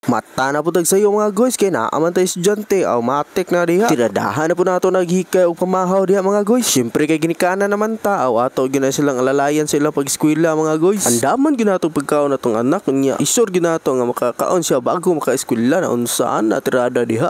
Mata na po tag sayo, mga guys, kay naa man tay estudyante aw matik na diha. Tiradahan na po nato naghikay og pamahaw diha, mga guys. Syempre kay ginikanan naman ta aw ato gyud na silang alalayan sa ilang pag-eskwela, mga guys. Andaman gyud nato pagkaon atong anak niya. Isure gyud nato nga makakaon siya bago maka-eskwela na unsaan na tirada diha.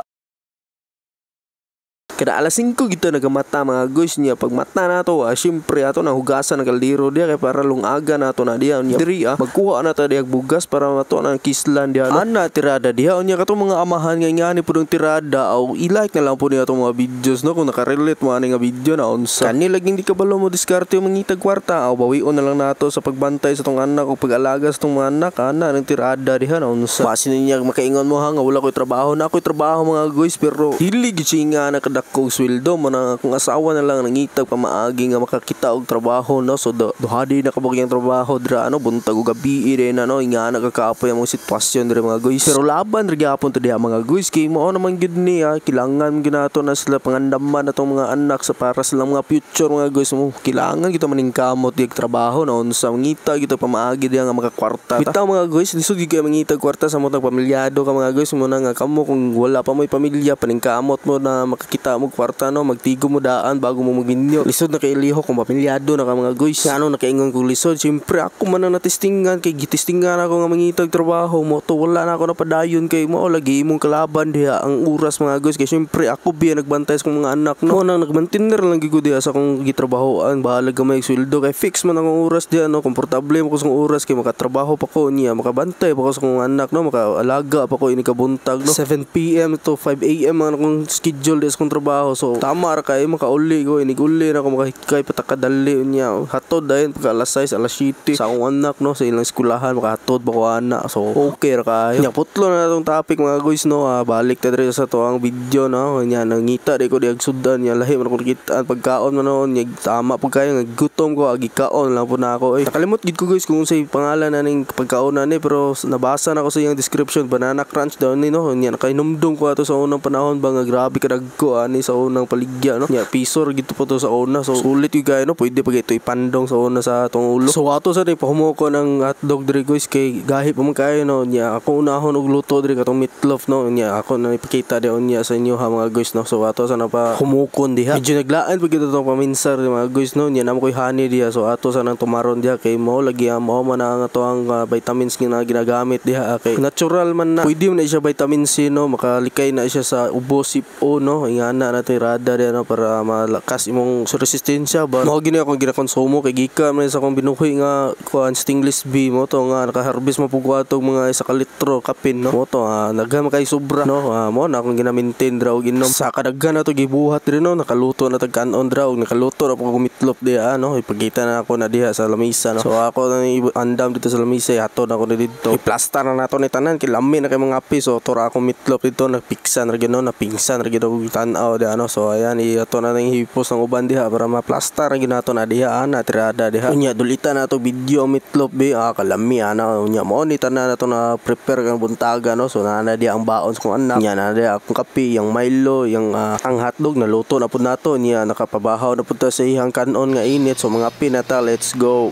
Kada alas 5 gito nagamata, mga guys, niya. Pag mata nato, syempre ato na hugasan ang kaldero diha kay para lungaga nato na diha. Niya diri magkuha na ta diha bugas para mato na kislan diha, no? Ana tirada diha. Unya katong mga amahan nga ngani pudong tirada aw i-like na lang po niya atong mga videos, no, kung nakarelate mo ani nga video na unsa. Kani laging di kabalo mo diskarte mangitag kwarta aw bawion na lang nato sa pagbantay sa tong anak o pag-alaga sa tong mga anak. Ana ng tirada diha na unsa. Basin niya makaingon mo ha nga wala ko'y trabaho na ako'y trabaho, mga guys, pero dili gyud siya nga nakadako sweldo mo na kung asawa na lang nangitag pamaagi nga makakita og trabaho, no. So duha di na kabog yung trabaho dira, ano, buntag ug gabi din, ano, nga nakakapoy ang mga sitwasyon dira, mga guys, pero laban ra gyapon to diha, mga guys, kay mao naman gyud ni kailangan gyud nato na sila pangandaman atong mga anak sa para sa ilang mga future, mga guys mo. Kailangan kita maningkamot dig trabaho na unsa mangita gyud pamaagi diha nga makakwarta. Bitaw, mga guys, lisod gyud kay mangita kwarta sa motang pamilyado ka, mga guys mo na nga kamo kung wala pa mo'y pamilya, paningkamot mo na makakita mo kwarta, no, magtigo mo daan bago mo maginyo. Lisod na kay lihok kung pamilyado na ka, mga guys. Ano nakaingon kong lisod? Syempre ako man ang natestingan kay gitistingan ako nga mangitag trabaho mo to. Wala na ako napadayon kay mo lagi imong kalaban diha ang oras, mga guys, kay syempre ako biya nagbantay sa akong mga anak, no. Nang nagmantiner lang gyud ko diha sa akong gitrabahoan, bahala gamay sweldo kay fix man akong oras diha, no. Komportable mo ko sa akong oras kay makatrabaho pa ko niya, makabantay pa ko sa akong anak, no, makaalaga pa ko ini kabuntag, no. 7 p.m. to 5 a.m. ang akong schedule diha sa akong trabaho, so tama ra kay makauli ko. Inig uli na ako makahikay patakadali niya, hatod dayon pagka alas 6, alas 7 sa akong anak, no, sa ilang eskwelahan, makahatod pa ko ana. So okay ra kayo. Nya putlo na atong topic, mga guys, no. Balik ta diri sa to ang video, no. Nya nangita di ko diag sudan nya lahi man akong nakitaan pagkaon man noon. Nya tama pud kayo nga gutom ko, agi kaon lang po na ako eh. Nakalimot gid ko, guys, kung unsay pangalan na ning pagkaon na ni, pero nabasa na ko sa iyang description, banana crunch daw ni, no. Nya nakahinumdum ko ato sa unang panahon ba nga grabe kadagko ani sa unang paligya, no. Nya piso ra gito po to sa una, so sulit gyud kayo, no. Pwede pa ito ipandong sa una sa atong ulo. So ato sa ni pahumuko ng hotdog diri, guys, kay gahi pa man kayo, no. Nya ako unahon og luto diri katong meatloaf, no. Nya ako na ipakita di unya sa inyo ha, mga guys, no. So ato sa na pa humukon diha. Medyo naglaan pag ito tong paminsar, mga guys, no. Nya namo koy honey diha, so ato sa nang tumaron diha kay mao lagi ang mao man ang ato ang vitamins nga ginagamit diha kay natural man na. Pwede man na siya vitamin C, no, makalikay na siya sa ubo, sipo, no. Ingana na tirada diha, no, para malakas imong resistensya ba. Mao gini akong ginakonsumo kay gikan man sa akong binuhi nga kuan stainless B mo to nga naka-harvest mo pug atong mga 1 ka litro kapin, no. Mo to naghan man kay sobra, no. Mo na akong gina-maintain dra og inom sa kadaghan na to gibuhat diri, no. Nakaluto na tag kanon dra og nakaluto ra pug meatloaf diha, no. Ipagita na ako na diha sa lamisa, no. So ako na andam dito sa lamisa, ihatod ako na didto. Iplasta na nato ni tanan kay lami na kay mga api. So tora akong meatloaf dito, nagpiksan ra gyud, no, napingsan ra gyud og tan-aw diha, no. So ayan, iato na nang hipos ng uban diha para maplasta ra gyud nato na diha. Ana tirada diha. Unya dulitan na to video meatloaf be kalami ana. Unya mo ni tanan na to na prepare kang buntaga, no. So naa na diha ang baon sa kong anak nya, naa diha akong kape, yang Milo, yang ang hotdog naluto na pud nato niya, nakapabahaw na pud ta sa iyang kanon nga init. So mga pinata, let's go.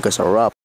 Kasarap.